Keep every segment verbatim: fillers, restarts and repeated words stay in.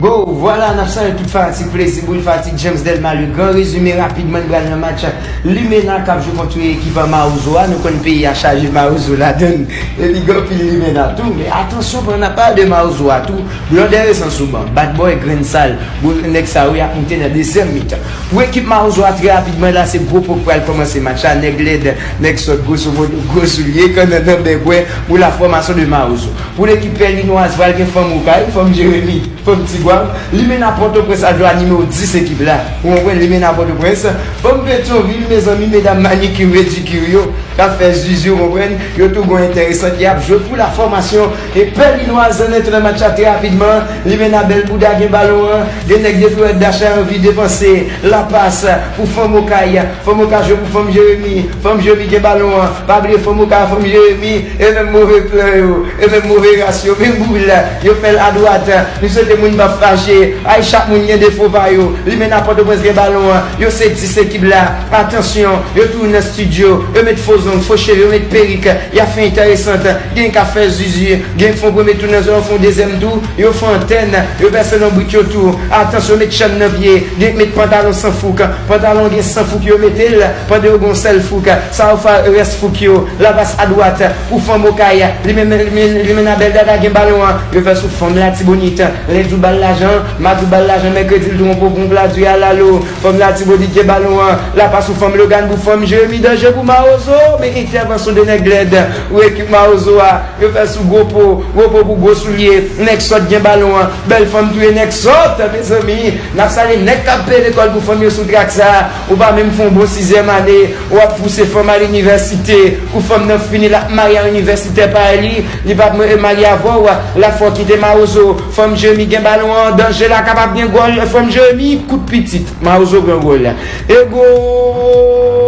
Oh, vwala, n ap salye tout fanatik Plezi Boul, fanatik James Delma, le gran rezime rapidman, n pral nan match Limena k ap jwe kont ekip Mawozo a. Nou konn peyi a chaje Mawozo ladann, epi gen anpil Limena tou. Men atansyon, pandan n ap pale de Mawozo a tou, Blòdè Resan sou ban, Bad Boy, Grenn Sal, bon, nèg sa yo, y ap moute nan dezyèm mitan. Pou ekip Mawozo a, trè rapidman, la se gwo po k pral kòmanse match la, nèg lèd, nèg sòt, gwo somodo, gwo soulye, kannan nan bègwè, pou la fòmasyon de Mawozo. Pou lekip Pèlinwaz, pral gen fanm Okay, fanm Jeremi, fanm Tigwav. Limena Pòtoprens ap jwe a nimewo dis ekip la. Ou konprann, Limena Pòtoprens. Fanm Petyonvil, mezanmi, medam manikir, pedikir yo, k ap fè zuzu, ou konprann, yo tou gon enteresan ki ap jwe pou la fòmasyon. E Pèlinwaz, ann antre nan match la trè rapidman. Limena bèl bouda gen balon an. Gen nèg depi wè Dacha anvi depanse. La pas pou fanm Okay. Fanm Okay jwe pou fanm Jeremi. Fanm Jeremi gen balon an. Pa bliye fanm Okay, fanm Jeremi. E menm move plan yo, e menm move ras yo, menm boul, yo fè l adwat. Nou swete moun p ap fache. Ay, chak moun gen defo pa yo. Limena Pòtoprens gen balon an. Yo se dis ekip la. Atansyon, yo tou nan estidyo. Yo met fo zong, fo cheve, yo met perik. Y ap fè enteresan. Gen k ap fè zuzu. Gen k fè yon premye tou nan zòn, fè yon dezyèm tou. Yo fè antèn. Yo pèse lonbrit yo tou. Atansyon, met chanm nan pye. Gen k met pantalon san fouk. Pantalon gen san fouk yo mete l. Pandan yo gen yon sèl fouk. Sa yo fè rès fouk yo. La pas adwat pou fanm Okay. Limena, Limena, Limena bèl dada gen balon an. Yo fè sou fanm Latibonit. Lè di w bal lajan, madi w bal lajan, mèkredi l twonpe w pou yon pla di alalo. Fanm Latibonit gen balon an. La pas sou fanm Logan pou fanm Jeremi, danje pou Mawozo. Men entèvansyon de nèg lèd. Ou ekip Mawozo a. Yo fè sou gwo po. Gwo po pou gwo soulye. Nèg sòt gen balon an. Bèl fanm touye nèg sòt, mezanmi. N ap salye nèg k ap peye lekòl pou fanm yo sou trak sa. Ou pa menm fè yon bon sizyèm ane, w ap pouse fanm al inivèsite. Kou fanm nan fini, l ap marye a inivèsitè pa li. Li p ap marye avè w, l ap fè w kite Mawozo. Fanm Jeremi gen balon an, danje la, kapab gen gòl. Fanm Jeremi, kout pitit. Mawozo pran gòl la. E gòl!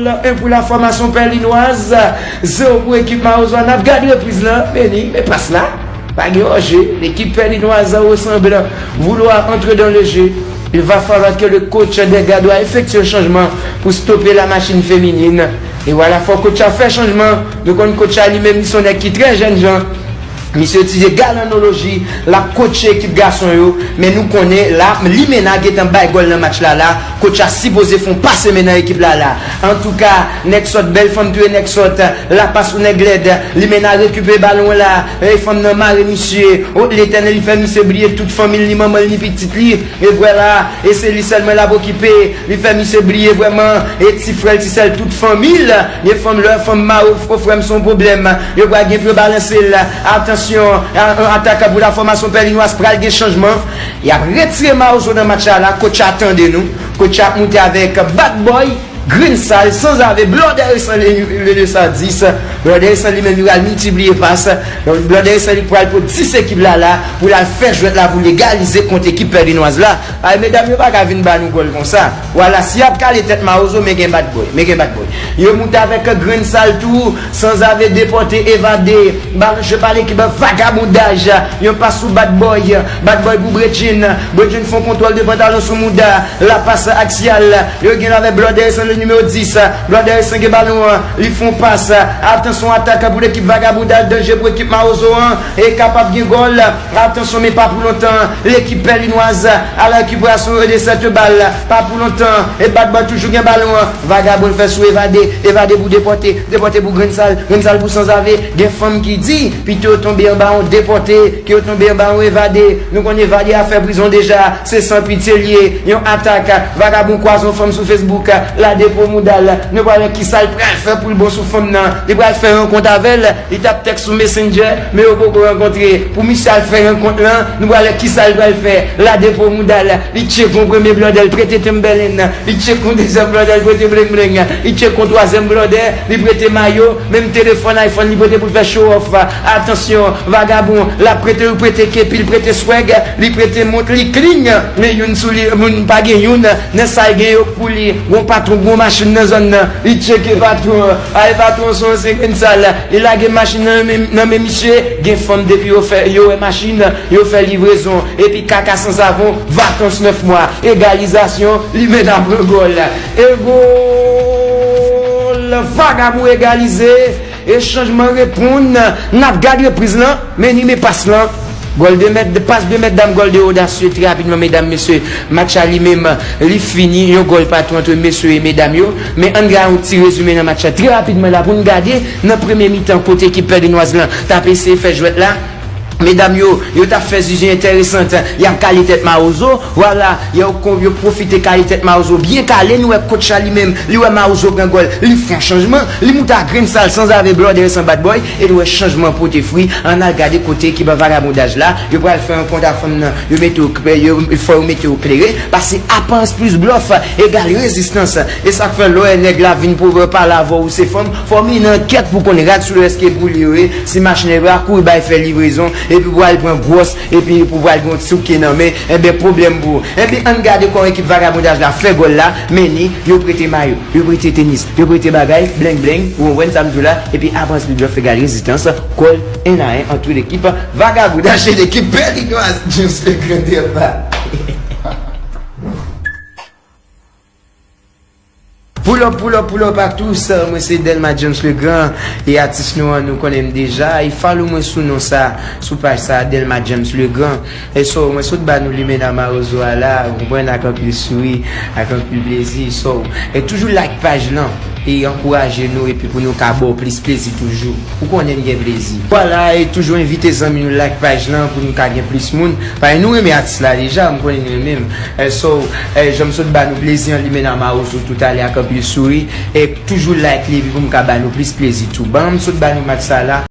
En pou la fòmasyon Pèlinwaz, zewo pou ekip Mawozo. N ap gade repriz lan. Meni, men pas la. Pa gen anjè. L'équipe pèlinoise ressemble vouloir entrer dans le jeu. Il va falloir que le coach des Gardois effectue un changement pour stopper la machine féminine. E vwala, fò coach la fè chanjman. Nou konn coach la li menm, li se yon nèg ki trè jènjan. Misye itilize galanoloji, l ap coache ekip gason yo. Men nou konnen la, Limena gentan bay gòl nan match la la. Coach la sipoze fè yon pase men nan ekip la la. Antouka, nèg sòt, bèl fanm touye nèg sòt. La pas pou nèg lèd. Limena rekipere balon la. Ey, fanm nan mare misye. O, Letènèl, li fè misye bliye tout fanmi l, ni manman l, ni pitit li. E vwala, e se li sèlman l ap okipe. Li fè misye bliye vrèman. E ti frè l, ti sè l, tout fanmi l. Gen fanm lè, fanm mare, o frè m, se yon pwoblèm. Yo pral gen pou yo balanse l. Atansyon, a- a- atak pou la fòmasyon Pèlinois pral gen chanjman. Y ap retire Mawozo nan match la la. Coach la tande nou. Coach la ap moute avèk Bad Boy, Grenn Sal, Sanzave, Blòdè Resan, le, le, le sa dis. Blòdè Resan li menm li pral miltipliye pas. Blòdè Resan li pral pou dis ekip la la pou l al fè jwèt la pou l egalize kont ekip Pèlinois la. Ay, medam yo pa ka vin ba nou gòl konsa. Vwala, si y ap kale tèt Mawozo, men gen Bad Boy, men gen Bad Boy. Yo moute avèk Grenn Sal tou, Sanzave depòte, evade. Balon jwe pa lekip, vagabondaj. Yon pas sou Bad Boy. Bad Boy pou Bredjin. Bredjin fè yon kontwòl de pantalon sou mouda. La pas aksyal. Yo gen avèk Blòdè Resan, le nimewo dis. Blòdè Resan gen balon an. Li fè yon pas. Atansyon, atak pou lekip vagabondaj. Danje pou ekip Mawozo an. E kapab gen gòl. Atansyon, men pa pou lontan. Lekip Pèlinois a la rekiperasyon de sèt bal. Pa pou lontan. E Bad Boy toujou gen balon an. Vagabon fè sou evade. Evade pou depòte. Depòte pou Grenn Sal. Grenn Sal pou Sanzave. Gen fanm ki di, pito yo tonbe anba yon depòte, ke yo tonbe anba yon evade. Nou konn evade a fè prizon deja. Se san pitye l ye. Yon atak. Vagabon kwaze yon fanm sou Facebook. Lade po mouda l. Nou pral wè kisa l pral fè pou l bon sou fanm nan. Li pral fè rankont avè l. Li t ap tèks sou Messenger, men yo poko rankontre. Pou misye al fè rankont lan, nou pral wè kisa l pral fè. Lade po mouda l, li tcheke yon premye blòdè, l prete Timberland. Li tcheke yon dezyèm blòdè, l prete bling bling. Li tcheke yon twazyèm blòdè, li prete mayo, menm telefòn iPhone li prete pou l fè show off. Atansyon, vagabon, l ap prete, li prete kepi, li prete swag, li prete mont, li clean. Men youn sou li, moun pa gen youn. Nan sa l gen yo pou li. Gon patwon, gon machin nan zòn nan. Li tcheke patwon an. Ay, patwon se yon se Grenn Sal. Li lage machin nan men, nan men misye. Gen fanm depi yo fè, yo wè machin, yo fè livrezon. Epi kaka san savon, vakans nèf mwa. Egalizasyon, Limena pran gòl. E gòl! Vagabon egalize. E chanjman reponn. N ap gade repriz lan. Men ni men pas lan. Gòl de mèt, pas de mèt, dam, gòl de odasye, trè rapidman, medam, mesye, match la li menm, li fini, yon gòl patou ant mesye e medam yo. Men ann gade yon ti rezime nan match la, trè rapidman la, pou n gade nan premye mitan, kote ekip Pèdinwaz lan t ap eseye fè jwèt la. Medam yo, yo t ap fè zizye enteresan, y ap kale tèt Mawozo, vwala, yo, yo pwofite kale tèt Mawozo, byen kale, nou wè kotch la li menm, li wè Mawozo pran gòl, li fè yon chanjman, li moute a grenn sal, sanzave, blòdè, san bad bòy, e nou wè chanjman pote fwi, ann al gade kote ekip vagabondaj la, yo pral fè yon kont a fanm nan, yo mete yo, yo, fò yo mete yo klere, pase aparans plis blòf, egal rezistans, e sa k fè lè w wè nèg la vin pou pale avè w, se fanm, fò w mennen ankèt pou w konn rad sou lè èske pou li yo ye, si machin yo pa kouri bay fè livrezon, epi pou al pran gwòs, epi pou pral gen yon ti souke nan men, enben pwoblèm pou ou. Enben ann gade kòman ekip vagabondaj la fè gòl la, men ni, yo prete mayo, yo prete tenis, yo prete bagay, bleng bleng, ou konprann sa m di w la, epi avanse li dwe fè gade rezistans, gòl en a en ant lekip vagabondaj e lekip Pèdinwaz, James Legrand depa. Pull up, pull up, pull up à tous. Mwen se Delma James Legrand. E atis nou an, nou konnen m deja. E follow mwen sou non sa, sou paj sa, Delma James Legrand. E so, mwen sot ba nou limena Mawozo a la, ou konprann, ak anpil souri, ak anpil plezi. So, e toujou like paj lan, e ankouraje nou, epi pou nou ka ba w plis plezi toujou. Ou konnen n gen plezi. Vwala, e toujou envite zanmi nou like paj lan pou nou ka gen plis moun. Paske nou renmen atis la deja, m konnen nou renmen m. Eh, so, eh, jan m sot ba nou plezi an, limena Mawozo toutalè ak anpil souri. E toujou like li, epi pou m ka ba nou plis plezi tou. Ban m sot ba nou match sa la,